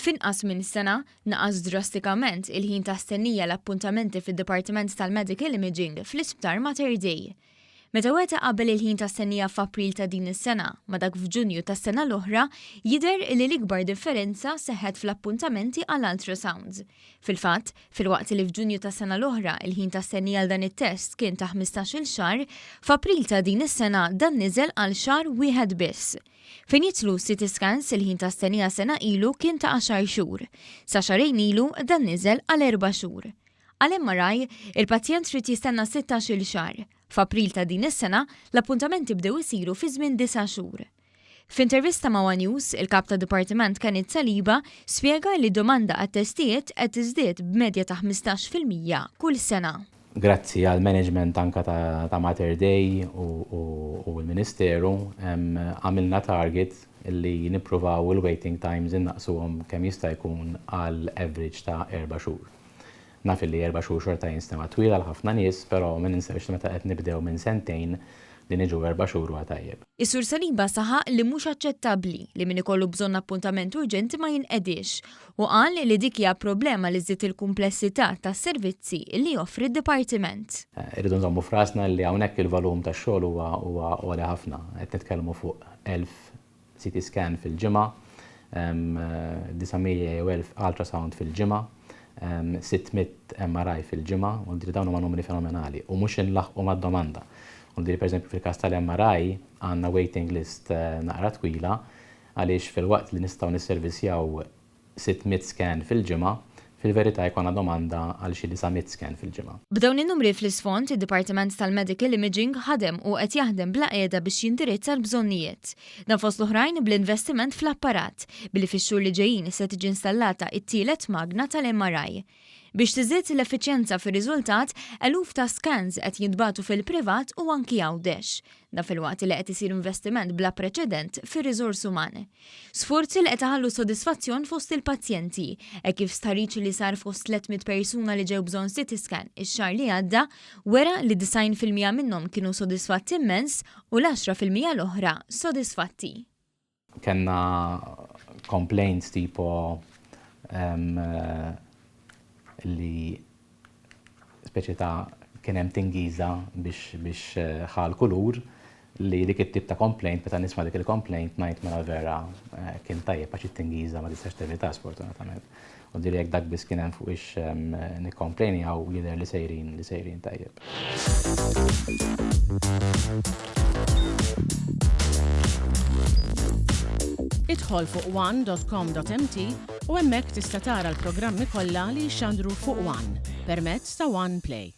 F'inqas minn sena, naqas drastikament il-ħin ta' stennija l-appuntamenti fid-Dipartiment tal-Medical Imaging fl-Isptar Mater Dei. Meta wieħed iqabbel il-ħin ta' stennija f'April ta' din is-sena ma' dak f'Ġunju tas-sena l-oħra, jidher li l-ikbar differenza seħħet fl-appuntamenti għal ultrasounds. Fil-fatt, filwaqt li f'Ġunju tas-sena l-oħra il-ħin ta' stennija għal dan it-test kien ta' 15-il xahar, f'April ta' din is-sena dan niżel għal xahar wieħed biss. Fejn jidħlu CT scans il-ħin ta' stennija sena ilu kien ta' għaxar xhur. Sa xahrejn ilu dan niżel għal erba' xhur. Għal MRI, il-pazjent trid jistenna 16-il xahar. F'April ta' din is-sena, l-appuntamenti bdew isiru fi żmien disa' xhur. F'intervista ma' one News, il-Kap tad-Dipartiment Kenneth Saliba spjega li d-domanda għat-testijiet qed tiżdied b'medja ta' 15% kull sena. Grazzi għall-management anke ta' Mater Dei u l-Ministeru, għamilna target li nippruvaw il-waiting times innaqqsuhom kemm jista' jkun għal average ta' erba' xhur. Naf li erba' xhur xorta jinstema' twil għal ħafna nies, però ma ninsewx li meta qed nibdew minn sentejn li niġu erba' xhur huwa tajjeb. Is-Sur Saliba saħaq li mhux aċċettabbli li min ikollu bżonn appuntament urġenti ma jinqediex u qal li dik hija problema li żżid il-kumplessità tas-servizzi li joffri d-dipartiment. Irridu nżommu f'rasna li hawnhekk il-volum tax-xogħol huwa huwa għoli ħafna. Qed nitkellmu fuq 1,000 CT scan fil-ġimgħa, 900 jew 1,000 ultrasound fil-ġimgħa, 600 MRI fil-ġimgħa, u dawn huma numri fenomenali u mhux inlaħħqu mad-domanda. U pereżempju fil-każ tal-MRI għandna waiting list naqra twila għaliex filwaqt li nistgħu nisservisjaw 600 scan fil-ġimgħa, fil-verità jkollna domanda għal xi 900 scan fil-ġimgħa. B'dawn in-numri fl-isfond, id-Dipartiment tal-Medical Imaging ħadem u qed jaħdem bla qiegħda biex jindirizza l-bżonnijiet. Dan fost l-oħrajn bl-investiment fl-apparat, billi fix-xhur li ġejjin se tiġi installata t-tielet magna tal-MRI. Biex tiżdied l-effiċjenza fir-riżultat, eluf ta' scans qed jintbagħtu fil-privat u anki Għawdex. Dan filwaqt li qed isir investiment bla preċedent fir-riżors uman. Sforzi li qed iħallu sodisfazzjon fost il-pazjenti, hekk kif stħarriġ li sar fost 300 persuna li ġew bżonn CT scan ix-xahar li għadda wera li 90% minnhom kienu sodisfatti immens u l-10% l-oħra sodisfatti. Kellna complaints tipo li speċi ta' kien hemm tingiża biex biex ħa l-kulur li dik it-tip ta' complaint meta nisma' dik il-complaint ngħid mela vera kien tajjeb għax it-tingiża ma tistax tevita sfortunatament. U diri jekk dak biss kien hemm fuq ix nikkomplejnjaw jidher li sejrin li sejrin tajjeb. Idħol fuq one.com.mt u hemmhekk tista' tara l-programmi kollha li jixxandru fuq One permezz ta' One Play.